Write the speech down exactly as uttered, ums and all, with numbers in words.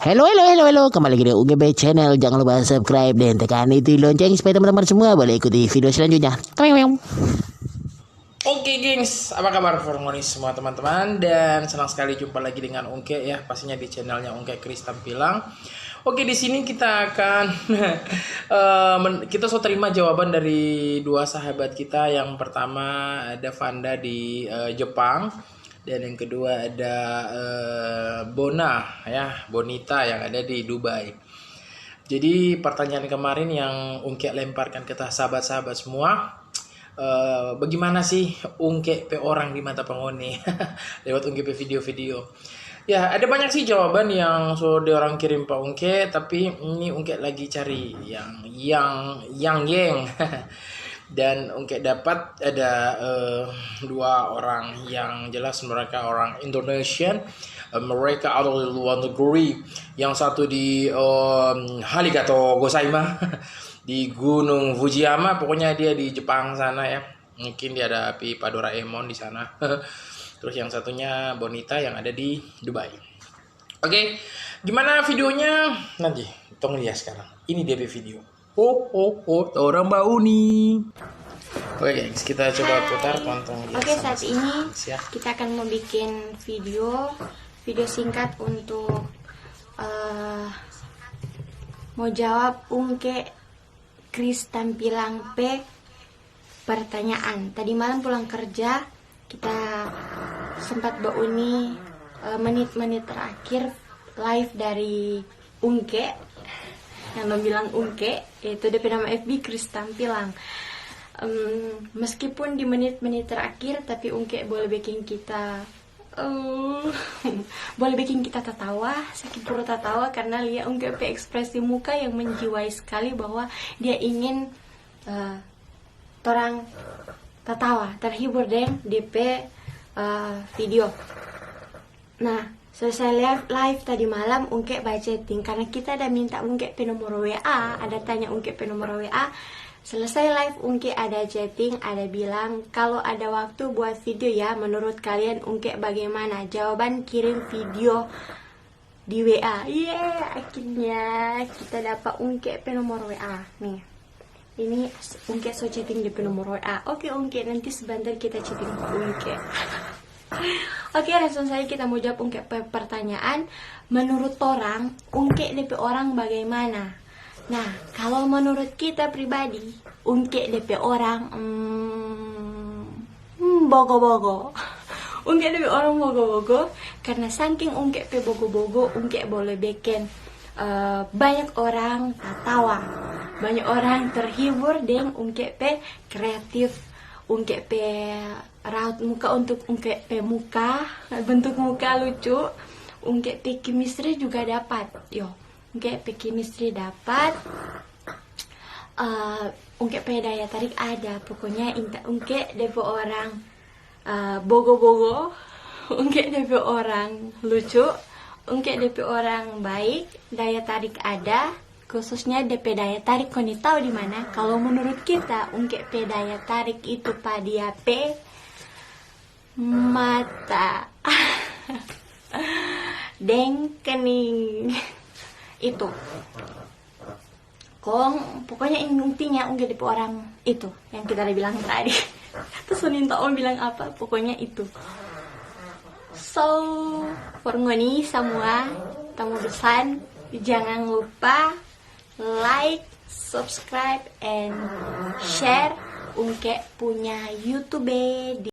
Hello, hello, hello, hello. Kembali lagi di U G B Channel. Jangan lupa subscribe dan tekan itu lonceng supaya teman-teman semua boleh ikuti video selanjutnya. Tawing, tawing. Oke gengs, apa kabar for ngoni semua teman-teman? Dan senang sekali jumpa lagi dengan Ungke ya, pastinya di channelnya Ungke Kristan Pilang. Oke, di sini kita akan eh, men- kita so terima jawaban dari dua sahabat kita. Yang pertama ada Vanda di eh, Jepang, dan yang kedua ada eh, Bona ya, Bonita yang ada di Dubai. Jadi pertanyaan kemarin yang Ungke lemparkan ke sahabat-sahabat semua, eh, bagaimana sih Ungke pe orang di mata pa ngoni lewat Ungke pe video-video? Ya, ada banyak sih jawaban yang so ada orang kirim pa Ungke, tapi ini Ungke lagi cari yang yang yang geng. Dan Ungke dapat ada eh, dua orang yang jelas mereka orang Indonesian. Eh, mereka ada di luar negeri. Yang satu di em, Haligato Gosaima di Gunung Fujiyama, pokoknya dia di Jepang sana ya. Mungkin dia ada pi pa Doraemon di sana. Terus yang satunya Bonita yang ada di Dubai. Oke, gimana videonya? Nanti tong lihat sekarang. Ini dia pe video. Oh, oh, oh, orang bau nih. Oke gengs, kita coba putar kontong. Oke, saat ini kita akan mau bikin video, video singkat untuk eh, mau jawab Ungke Kristan Pilang pe pertanyaan. Tadi malam pulang kerja, kita sempat bauni eh, menit-menit terakhir live dari Ungke, yang dong bilang Ungke, yaitu dia pe nama F B Kristan Pilang. Em, meskipun di menit-menit terakhir, tapi Ungke boleh bikin kita eh, boleh bikin kita tatawa, sakit perut tatawa karena lia Ungke pe ekspresi muka yang menjiwai sekali bahwa dia ingin eh, torang tatawa, terhibur deng dia pe eh, video. Nah, selesai live, live tadi malam, Ungke ba chatting karena kita ada minta Ungke pe nomor W A, ada tanya Ungke pe nomor W A. Selesai live, Ungke ada chatting, ada bilang, "Kalau ada waktu buat video ya, menurut kalian Ungke bagaimana?" Jawaban, kirim video di W A. Iya, akhirnya kita dapat Ungke pe nomor W A. Nih, ini Ungke so chatting di pe nomor W A. Oke Ungke, nanti sebentar kita chatting ke Ungke. Oke, langsung saja kita mau jawab Ungke pe pertanyaan. Menurut torang, Ungke depe orang bagaimana? Nah, kalau menurut kita pribadi, Ungke depe orang hmm, hmm, bogo-bogo. Ungke depe orang bogo-bogo karena saking Ungke pe bogo-bogo, Ungke boleh bikin uh, banyak orang tatawa, banyak orang terhibur deng Ungke pe kreatif, Ungke pe raut muka untuk Ungke pe muka, bentuk muka lucu, Ungke pe chemistry juga dapat. Yo, Ungke pe chemistry dapat. Uh, Ungke pe daya tarik ada, pokoknya inta Ungke depe orang uh, bogo-bogo, Ungke depe orang lucu, Ungke depe orang baik, daya tarik ada, khususnya depe daya tarik koni tau di mana? Kalau menurut kita, Ungke pe daya tarik itu pa dia pe mata deng kening itu. Kong pokoknya intinya Ungke depe orang itu yang kita ada bilang tadi. Terus Ninta Om bilang apa? Pokoknya itu. So, for ngoni semua, tamu besan, jangan lupa like, subscribe, and share Ungke punya YouTube di